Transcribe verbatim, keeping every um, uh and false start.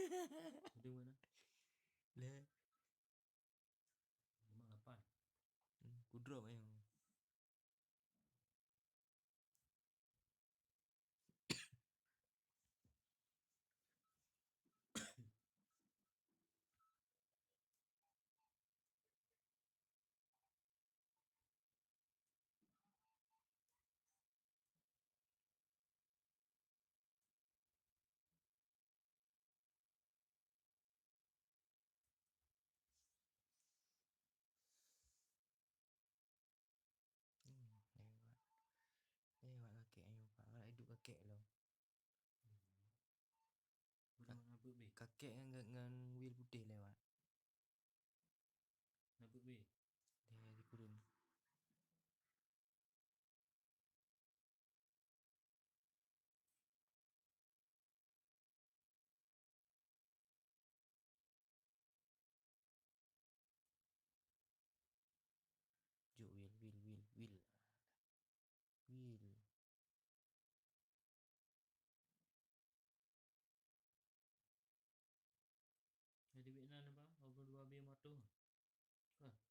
Ada mana? Leh. Memang lapan. Hmm, ku drop aja. Hmm, lewat. Lewat kakek ayo, Pak. Awak duduk kakek lo. Udah nabut be. Kakek ngan, ngan, ngan wheel putih lewat. Nabut be. Dia di kurun. Jok wheel, wheel, wheel, wheel. Wheel. Jadi bek nan apa? Dua puluh dua B motor. Kan?